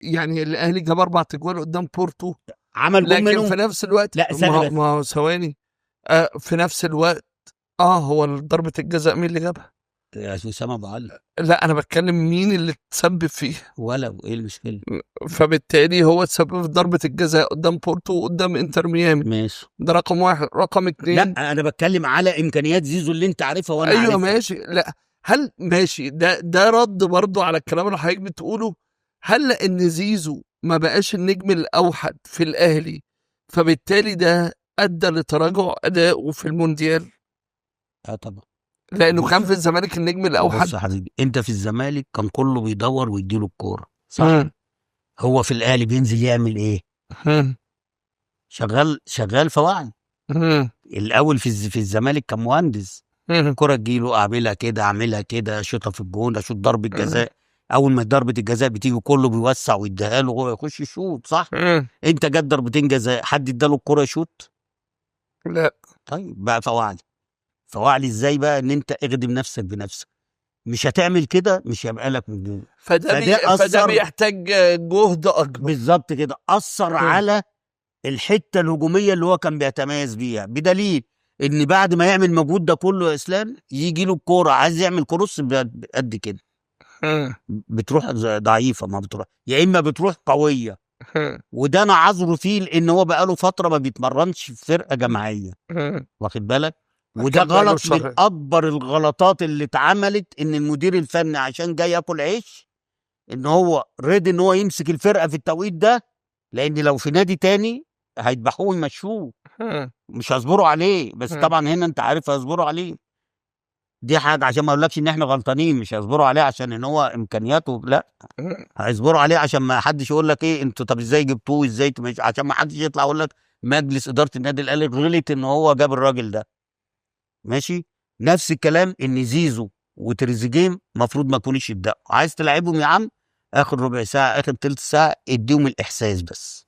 يعني الاهلي جاب اربع تجوال قدام بورتو، عمل جون لكن منهم. في نفس الوقت لا، ثانية ما بس. ما هو ثواني، في نفس الوقت هو ضربة الجزاء مين اللي جابها؟ يا اسامة ابو علي. لا، انا بتكلم مين اللي تسبب فيها. ولا ايه المشكلة؟ فبالتالي هو تسبب في ضربة الجزاء قدام بورتو وقدام انتر ميامي. ماشي. ده رقم واحد. رقم اتنين، لا، انا بتكلم على امكانيات زيزو اللي انت عارفها وانا ايوه عارفها. ماشي. لا، هل ماشي ده رد برضو على الكلام اللي حضرتك بتقوله؟ هل لان زيزو ما بقاش النجم الاوحد في الاهلي، فبالتالي ده ادى لتراجع اداؤه في المونديال؟ اه طبعا. لانه بص. كان في الزمالك النجم الاوحد. بص يا حبيبي، انت في الزمالك كان كله بيدور ويديله الكورة، صح؟ مم. هو في الاهلي بينزل يعمل ايه؟ مم. شغال شغال فواعل. مم. الاول في الزمالك كان مهندس. مم. كرة تجيله اعملها كده، اعملها كده، اشوطها في الجون، اشوط ضربة جزاء. اول ما ضربة الجزاء بتيجي كله بيوسع ويديها له وهو يخش يشوط، صح؟ مم. انت جت ضربتين جزاء، حد اداله الكرة يشوط؟ لا. طيب بقى فواعلي. فواعلي ازاي بقى؟ ان انت اخدم نفسك بنفسك. مش هتعمل كده مش هيبقى لك وجود. فده فده فده أثر- بيحتاج جهد اكبر. بالظبط كده. اثر على الحتة الهجومية اللي هو كان بيتميز بيها، بدليل ان بعد ما يعمل مجهود ده كله يا اسلام، يجي له الكورة عايز يعمل cross قد كده، مم. بتروح ضعيفة، ما بتروح، يا اما بتروح قوية. مم. وده انا عذره فيه، لان هو بقاله فترة ما بيتمرنش في فرقه جماعية، مم. واخد بالك؟ وده كان بقاله غلط من شهر. اكبر الغلطات اللي اتعملت، ان المدير الفني عشان جاي ياكل عيش ان هو رضي ان هو يمسك الفرقة في التوقيت ده، لان لو في نادي تاني هيذبحوه ويمشوه، مم. مش هيصبروا عليه. بس طبعا هنا انت عارف هيصبروا عليه، دي حاجة عشان ما اقولكش ان احنا غلطانين، مش هيصبروا عليه عشان ان هو امكانياته، لا، هيصبروا عليه عشان ما حدش يقول لك ايه انتوا، طب ازاي جبتوه، ازاي عشان ما حدش يطلع يقول لك مجلس ادارة النادي الاهلي غلط ان هو جاب الراجل ده. ماشي. نفس الكلام ان زيزو وتريزيجيه المفروض ما يكونوش يبداوا. عايز تلعبهم يا عم اخر ربع ساعة، اخر تلت ساعة، اديهم الاحساس بس.